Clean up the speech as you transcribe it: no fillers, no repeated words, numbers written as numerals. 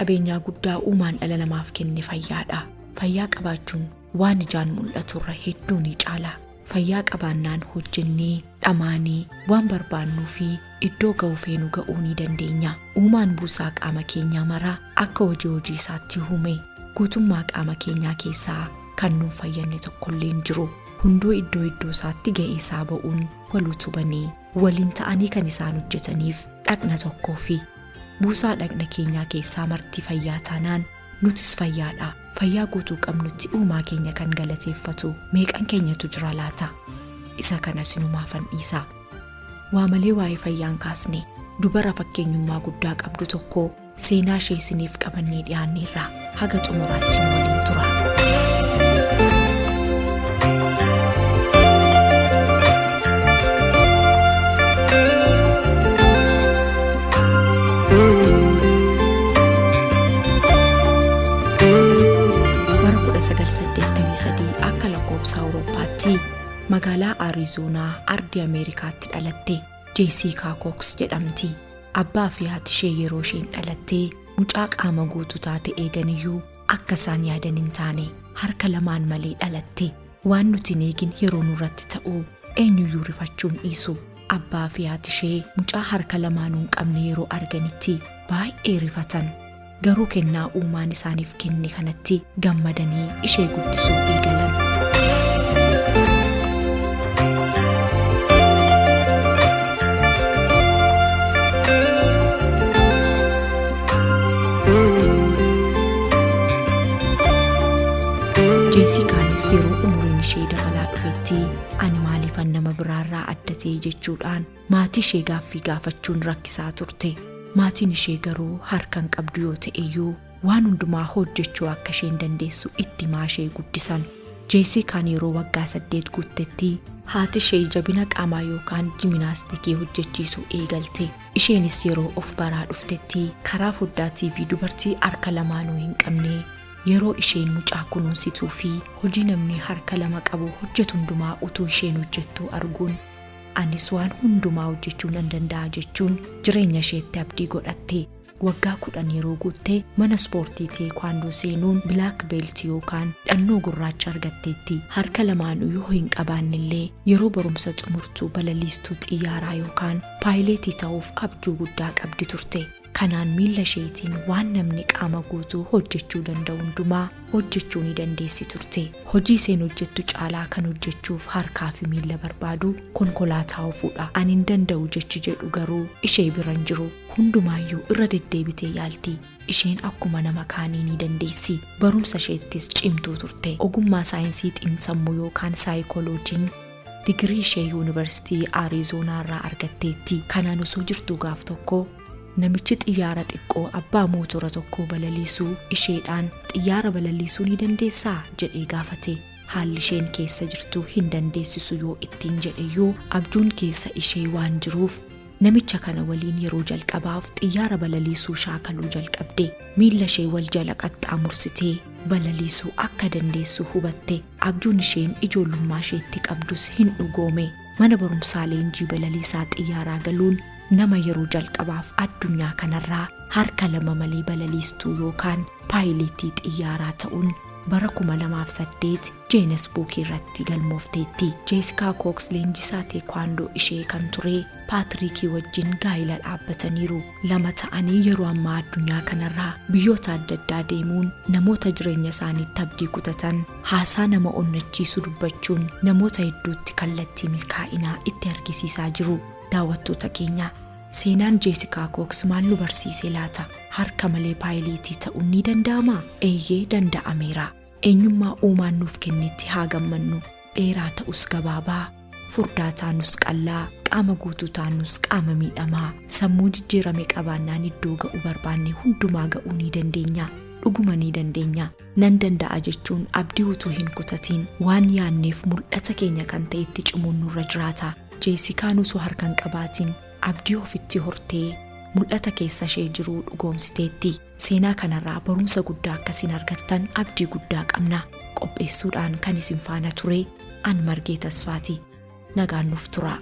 Qabeenyaa guddaa uumaan dhala namaaf kenne fayyaadha. Fayyaa qabaachuun waan ijaan mul'aturra hedduu ni caala. Fayyaa qabaannaan hojjennee, dhamaanee, waan barbaannuu fi iddoo ga'uu feenu ga'uu ni dandeenya. Uumaan buusaa qaama keenyaa maraa akka hojii hojii isaatti uume. Guutummaa qaama keenyaa keessaa kan nuun fayyanne tokkollee hin jiru. Hunduu iddoo iddoo isaatti ga'ee isaa ba'uun wal utubanii waliin ta'anii kan isaan hojjetaniif dhaqna tokkoo fi buusaa dhaqna keenyaa keessaa marti fayyaa taanaan nutis fayyaadha. Fayyaa guutuu qabnutti uumaa keenya kan galateeffatu meeqan keenyatu jira laata? Isa kana sinumaafan dhiisa. Waa malee waa'ee fayyaan kaasne dubara fakkeenyummaa guddaa qabdu tokko seenaa ishee isiniif qabannee dhiyaanneerra. Haga xumuraatti nu waliin tura. Bara 1983 akka lakkoobsa Awurooppaatti magaalaa Ariizoonaa ardii Ameerikaatti dhalatte. Jeesiikaa Kooks jedhamti. Abbaa fi haati ishee yeroo isheen dhalattee mucaa qaama guutuu taate eeganiyyuu akka isaan yaadan hin taane harka lamaan malee dhalatte. Waan nuti hin eegin yeroo nurratti ta'u eenyuyyuu rifachuun dhiisu. Abbaa fi haati ishee mucaa harka lamaanuu hin qabne yeroo arganitti baay'ee rifatan. Garuu kennaa uumaan isaaniif kenne kanatti gammadanii ishee guddisuu eegalan. Jeesikaanis yeroo umuriin ishee dabalaa dhufetti ani maaliifan nama biraarraa adda ta'e jechuudhaan maatii ishee gaaffii gaafachuun rakkisaa turte. Maatiin ishee garuu harka hin qabdu yoo ta'eyyuu waan hundumaa hojjechuu akka isheen dandeessu itti himaa ishee guddisan. Jeesikaan yeroo waggaa 8 guuttetti haati ishee jabina qaamaa yookaan jiminaastikii hojjechiisuu eegalte. Isheenis yeroo of baraa dhuftetti karaa foddaa TV dubartii harka lamaanuu hin qabne yeroo isheen mucaa kunuunsituu fi hojii namni harka lama qabu hojjetu hundumaa utuu isheen hojjettuu arguun anis waan hundumaa hojjechuu nan danda'a jechuun jireenya isheetti abdii godhatte. Waggaa 10 yeroo guutte mana ispoortii teekwaandoo seenuun bilaak beelti yookaan dhannoo gurraacha argatteetti. Harka lamaanuu yoo hin qabaannellee yeroo barumsa xumurtuu balaliistuu xiyyaaraa yookaan paayileetii ta'uuf abjuu guddaa qabdi turte. Kanaan miilla isheetiin waan namni qaama guutuu hojjechuu danda'u hundumaa hojjechuu ni dandeessi turte. Hojii isheen hojjettu caalaa kan hojjechuuf harkaa fi miilla barbaadu konkolaataa oofuudha. Ani hin danda'u jechi jedhu garuu ishee bira hin jiru. Hundumaayyuu irra deddeebitee yaalti. Isheen akkuma nama kaanii ni dandeessi. Barumsa isheettis cimtuu turte. Ogummaa saayinsii xiinsammuu yookaan saayikolojiin digirii ishee yuunivarsiitii Ariizoonaa irraa argatteetti. Kanaan osoo jirtuu gaaf tokko namichi xiyyaara xiqqoo abbaa mootora tokkoo balaliisuu isheedhaan xiyyaara balaliisuu ni dandeessaa jedhee gaafate. Haalli isheen keessa jirtu hin dandeessisu yoo ittiin jedheyyuu abjuun keessa ishee waan jiruuf namicha kana waliin yeroo jalqabaaf xiyyaara balaliisuu shaakaluu jalqabde. Miilla ishee wal jala qaxxaamursitee balaliisuu akka dandeessu hubatte. Abjuun isheen ijoollummaa isheetti qabdus hin dhugoome. Mana barumsaa leenjii balaliisaa xiyyaaraa galuun nama yeroo jalqabaaf addunyaa kanarraa harka lama malee balaliistuu yookaan paayileetii xiyyaaraa ta'uun bara 2008 Jeenes Buukii irratti galmoofteetti. Jeesikaa Kooks leenjisaa teekwaandoo ishee kan ture Paatriikii wajjin gaa'ila dhaabbataniiru. Lama ta'anii yeroo ammaa addunyaa kanarraa biyyoota adda addaa deemuun namoota jireenya isaaniitti abdii kutatan haasaa nama onnachiisu dubbachuun namoota hedduutti kallattii milkaa'inaa itti argisiisaa jiru. Daawwattoota keenya, seenaan Jeesikaa Kooks maal nu barsiise laata? Harka malee paayileetii ta'uun ni danda'amaa? Eeyyee, danda'ameera. Eenyummaa uumaan nuuf kennetti haa gammannu. Dheeraa ta'us gabaabaa, furdaa taanus qallaa, qaama guutuu taanus qaama miidhamaa, sammuu jijjiirame qabaannaan iddoo ga'uu barbaanne hundumaa ga'uu ni dandeenya. Dhuguma ni dandeenya. Nan danda'a jechuun abdii utuu hin kutatiin waan yaanneef mul'ata keenya kan ta'etti cimuun nurra jiraata. Jeesikaan osoo harka hin qabaatiin abdii ofitti hortee mul'ata keessa ishee jiruu dhugoomsiteetti. Seenaa kanarraa barumsa guddaa akka isin argattan abdii guddaa qabna. Qopheessuudhaan kan isin faana ture an Margee Tasfaati. Nagaan nuuf turaa.